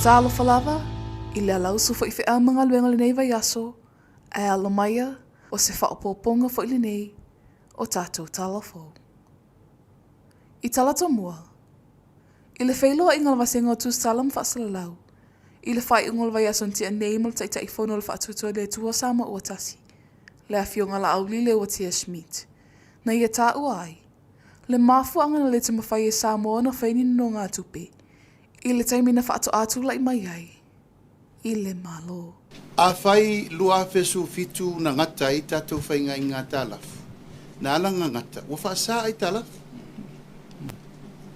Talofa lava i le alausu faifeau ma galuega o lenei vaiaso, ae alo maia o se faaopoopoga foi lenei o tatou tala fou. I tala tomua, i le feiloaiga o le Vasega o Tusitala ma Faasalalau, i le faaiuga o le vaiaso na tea nei ma le Taitaifono o le Faatuatua i le Atua Samoa Ua Tasi, le Afioga Laauli Leuatea Schmidt, na ia taua ai le mafuaaga na le taumafai e Samoa ona fai ni nonogatupe i le taimi na faatoa tulai mai ai i le Malo. Afai 2017 na gata ai tatou faiga i aitalafu, na ala ona gata, ua faasa aitalafu.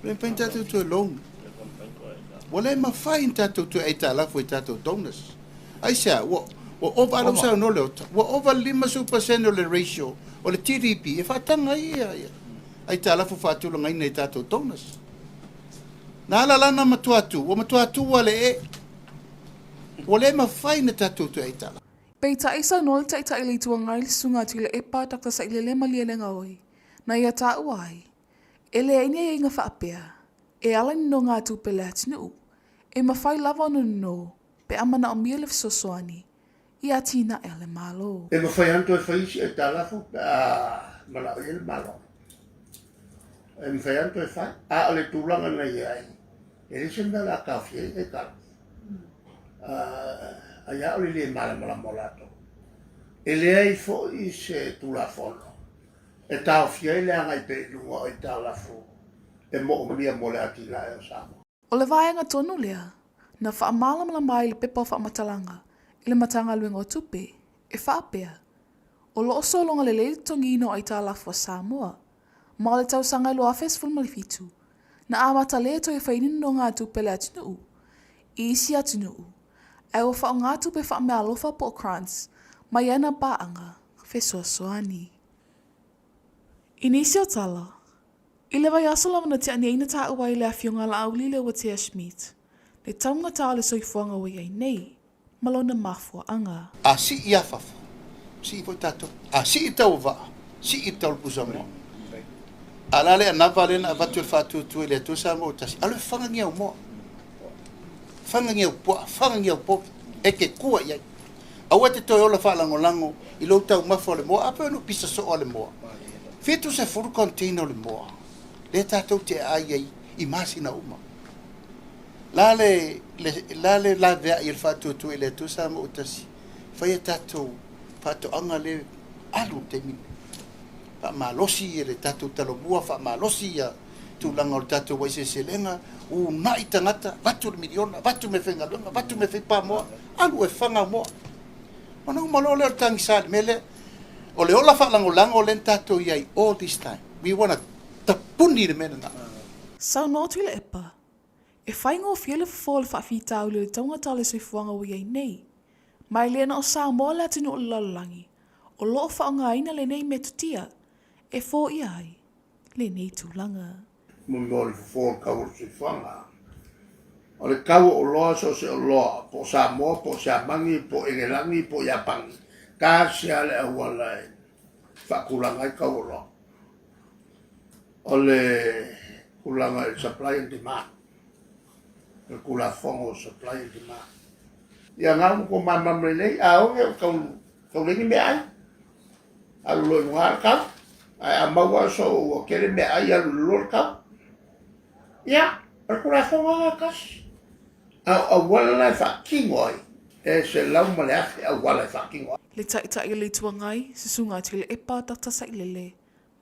Ua le mafai ona tatou toe loan. Ua le mafai ona tatou toe aitalafu i tatou donors. Aisea? Ua ova, a o lea ua saunoa Leota, ua ova le 50% o le ratio o le GDP e faataga ai ia aitalafu faatulagaina i tatou donors. Na ala la ona matua tu, ua matua tu lava le ee. Ua le mafai ona tatou toe aitalafu. Peitai, saunoa le Taitai o le Itu Agai le Susuga a Tuilaepa Dr. Sailele Malielegaoi, na ia taua ai, e leai ni aiaiga faapea e ala i nonogatupe a le atunuu, e mafai lava ona nono pe a manaomia le fesoasoani i atinae a le Malo. E mafai lava ona toe fai isi aitalafu pe a manao i ai le Malo. E mafai lava ona toe fai. A o le tulaga na i ai, e leai se mea o le a taofia ai aitalafu. Ai lava o le le malamalama o latou. E leai foi se Tulafono e taofia ai le agai pea i luga o aitalafu e moomia mo le atinae o Samoa. O le vaega tonu lea na faamalamalama ai le pepa o faamatalaga i le Matagaluega o Tupe e faapea, o lo o sologa lelei le totogiina o aitalafu a Samoa ma o le tausaga e 2017 na amata lē toe fai ni nonogatupe a le atunuu i isi atunuu ae ua faaaoga tupe faameaalofa po o grants mai ana paaga fesoasoani. I nisi o tala, I le vaiaso lava na tea nei na taua ai le Afioga a Laauli Leuatea Schmidt le taugata o le soifuaga ua i ai nei ma lona mafuaaga. A sii a fafo, sii foi tatou. A sii tau o vaa, sii le tau o le pusamoa. A o le a le anava lea na avatu e le Faatuatua i le Atua Samoa ua Tasi, alu e faga ni au moa, faga ni au puaa, faga ni au povi, e te tua i ai. Aua e te toe ola faalagolago i lou taumafa o le moa, a pei ona ou pisa soo a le moa. 70 container o le moa, lea tatou te aai ai i masina uma. La le, le, la le laveai e le faatuatua i le Atua Samoa ua tasi, fai a tatou faatoaga le alu i le taimi lenei. Faamalosi le tatou talomua, faamalosi ia tulaga o le tatou uai seleselega, uunai tagata, avatu le miliona, avatu meafaigaluega, avatu meafaipamoa, alu e faga moa. Ona uma loa lea o le tagisa i le mea lea. O le ola faalagolago lea na tatou i ai all this time. We wanna tapuni le mea lena. Saunoa Tuilaepa, E faigofie le fofo o le faafitauli o le taugata o le soifuaga ua i ai nei. Ma e le na o Samoa le atunuu o le lalolagi o lo o faaaogaina lenei metotia e foia ai lenei tulaga. Mo mea o le fofo o le tau o le soifuaga. O le tau o oloa so o se oloa, po o Samoa, po o Siamani, po o Enelagi, po o Iapani, tasi lava le auala e faatulaga ai tau o oloa. O le tulaga i le supply and demand, o le Tulafono o supply and demand. Ia na ua tou malamalama lelei, a oge ua tau, tau leai ni meaai, alu loa i luga le tau, ae a maua soo ua tele meaai alu i lalo le tau. Ia, o le Tulafono lava e tasi. A o auala la e faatino ai, e 101,000 auala e faatino ai. Le Taitai o le Itu Agai, Susuga Tuilaepa Dr. Sailele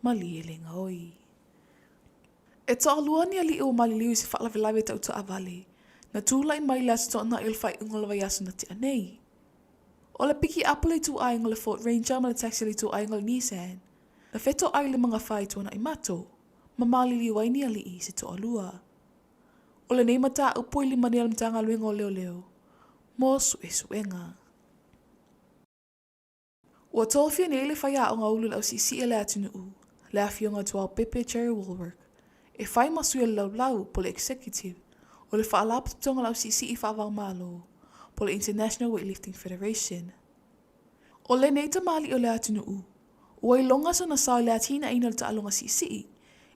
Malielegaoi. E toalua ni aliʻi ua maliliu i se faalavelave tau taavale na tulai mai i le Aso Toonai o le faaiuga o le vaiaso na tea nei. O le pikiapu le ituaiga o le Ford Ranger ma le taxi le ituaiga o le Nissan na fetoai i le magafa i Tuanaimato ma maliliu ai ni aliʻi se toalua. O lenei mataupu i lima nei o le Matagaluega o Leoleo mo suesuega. Ua tofia nei le faiaoga ulu i le ausiisii a le atunuu, le Afioga Tuaopepe Jerry Wallwork, e fai ma sui o le laulau po o le Executive o le Faalapotopotoga o le Ausiisii Faava-o-Malo po o le International Weightlifting Federation. O lenei tamalii o le atunuu, ua iloga sona sao i le atinaeina o le taaloga siisii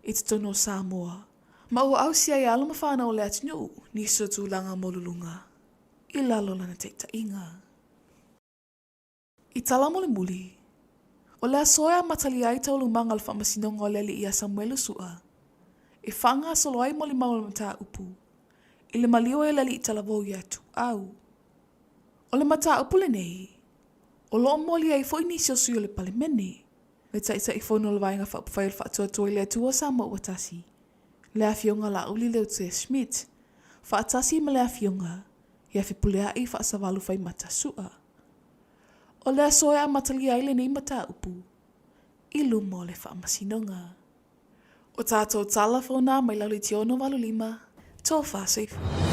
i totonu o Samoa, ma ua ausia ai alo ma fanau o le atunuu nisi o tulaga maualuluga. i lalo o lana taitaiga. I tala mulimuli, o le aso e amatalia ai taualumaga o le faamasinoga o le alii ia Samuelu Su'a, e faagasolo ai molimau o le mataupu i le maliu ai o le alii talavou ia Tuau. O le mataupu lenei, o lo o moli ai foi nisi o sui o le Palemene, le Taitaifono o le Vaega Faaupufai o le Faatuatua i le Atua Samoa Ua Tasi, le Afioga Laauli Leutea Schmidt, faatasi ma le Afioga ia Fepuleai Faasavalu Faimata Su'a. O le aso e amatalia ai lenei mataupu i luma o le Faamasinoga. O tatou tala fou na mai lalo i te 685 tofa soifua.